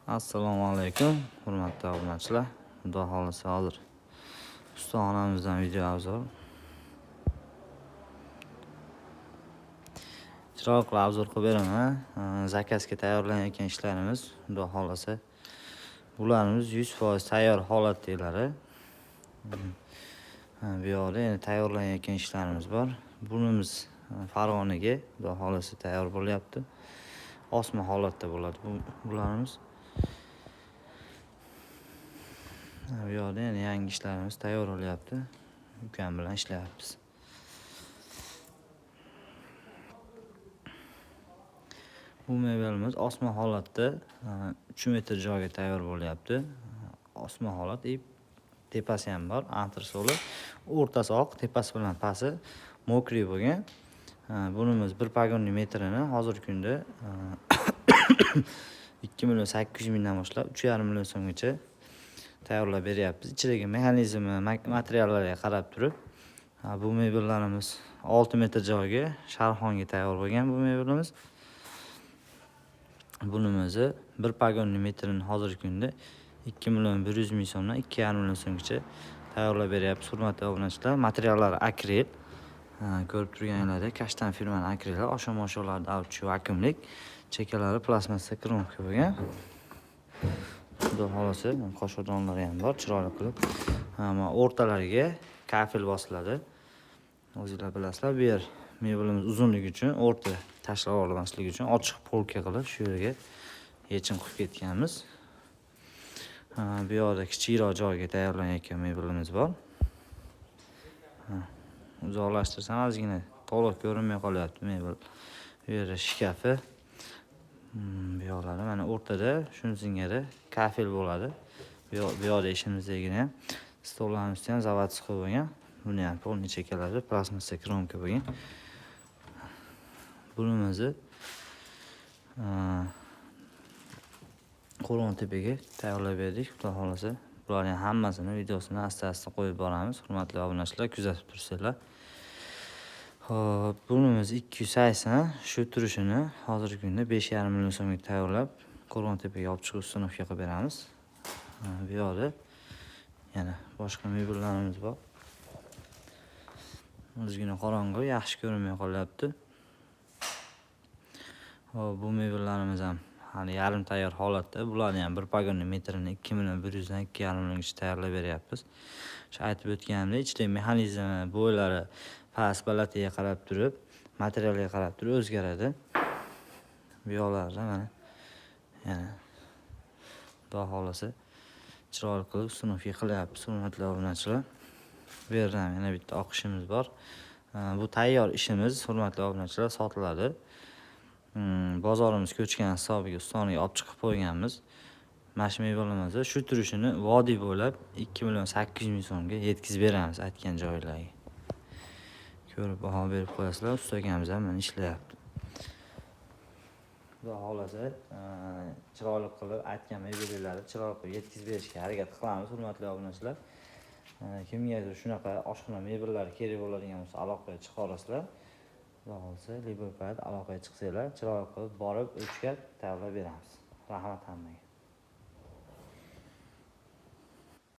Assalomu alaykum, hurmatli obunachilar. Xudo xohlasa hozir ustaxonamizdan video obzor. Chiroyli qilib obzor qilib beraman. Zakazga tayyorlanayotgan ishlarimiz, xudo xohlasa bularimiz 100% tayyor holatdagilari. Bu yoqda endi tayyorlanayotgan ishlarimiz bor. Bunimiz Farg'onaga xudo xohlasa tayyor bo'lyapti. Osma holatda bo'ladi bularimiz. Bu yoqda yana yangi ishlarimiz tayyor bo'lyapti. Ukam bilan ishlayapmiz. Bu mebelimiz osma holatda 3 metr joyga tayyor bo'lyapti. Osma holat, tepasi ham bor, antresoli, o'rtasi oq, tepasi bilan pasi mokriy bo'lgan. Bunimiz bir pogonni metrini hozirgi kunda 2 800 000dan boshlab 3,5 million so'mgacha tayyorlab beryapmiz. Ichidagi mexanizmi, materiallarga qarab turib, bu mebellarimiz 6 metr joyga sharxonga tayyor bo'lgan bu mebelimiz. Bunimizni bir pogonni metrini hozirgi kunda 2 million 100 ming so'mdan 2,5 million so'mgacha tayyorlab beryapmiz. Hurmatli obunachilar, materiallari akril. Ko'rib turganlaringdek, Kashtan firmani akrili, oshon-mosholarda avchi vakuumlik, chekalari plastmassa kromka bo'lgan. Xudo xohlasa, qoshiqdonlari ham bor, chiroyli qilib. Mana o'rtalariga kafel bosiladi. O'zingizlar bilasizlar, bu yer mebelimiz uzunligi uchun, o'rta tashlab olmasligi uchun ochiq polka qilib shu yerga yechim qilib ketganmiz. Bu yoqda kichikroq joyga tayyorlanayotgan mebelimiz bor. Uzoqlashtirsam ozgina to'liq ko'rinmay qolyapti mebel. Bu yerda shkafi. Bu yoqlari mana o'rtada shuni singari kafel bo'ladi. Bu yoqda ishimizdagina ham stollarning usti ham zavodskiy bo'lgan. Buni ham polni chekalari plastmassa kromka bo'lgan. Bunimizni Qo'rg'ontepaga tayyorlab berdik. Xudo xohlasa bularning hammasini videosini asta-asta qo'yib boramiz. Hurmatli obunachilar, kuzatib tursanglar. Xo'p, bunimiz 280 shu turishini hozirgi kunda 5,5 million so'mga tayyorlab Qo'rg'ontepaga olib chiqib uстановка qilib beramiz. Bu yoqda yana boshqa mebellarimiz bor. Ozgina qorong'u, yaxshi ko'rinmay qolyapti. Xo'p, bu mebellarimiz ham hali yarim tayyor holatda. Bularni ham bir pogonni metrini 2 million 100 dan 2,5 milliongacha tayyorlab beryapmiz. Shu aytib o'tganimdek, ichidagi mexanizmi, bo'ylari past balatiga qarab turib, materialga qarab turib o'zgaradi. Bu yoqlarda mana yana xudo xohlasa chiroyli qilib uстановка qilyapmiz, hurmatli obunachilar. Bu yerda ham yana bitta oq ishimiz bor. Bu tayyor ishimiz, hurmatli obunachilar, sotiladi. Bozorimiz ko'chgan hisobiga ustoniga olib chiqib qo'yganmiz. Mana shu mebelimizni shu turishini vodiy bo'ylab 2 million 800 ming so'mga yetkazib beramiz aytgan joylarga. Ko'rib baho berib qo'yasizlar. Usta akamiz ham mana ishlayapti. Xudo xohlasa, chiroyli qilib aytgan mebellarni chiroyli qilib yetkazib berishga harakat qilamiz, hurmatli obunachilar. Kimgadir shunaqa oshxona mebellari kerak bo'ladigan bo'lsa, aloqaga chiqa olasizlar. Xudo xohlasa, любой payt aloqaga chiqsanglar, chiroyli qilib borib o'lchab tayyorlab beramiz. Rahmat hammaga.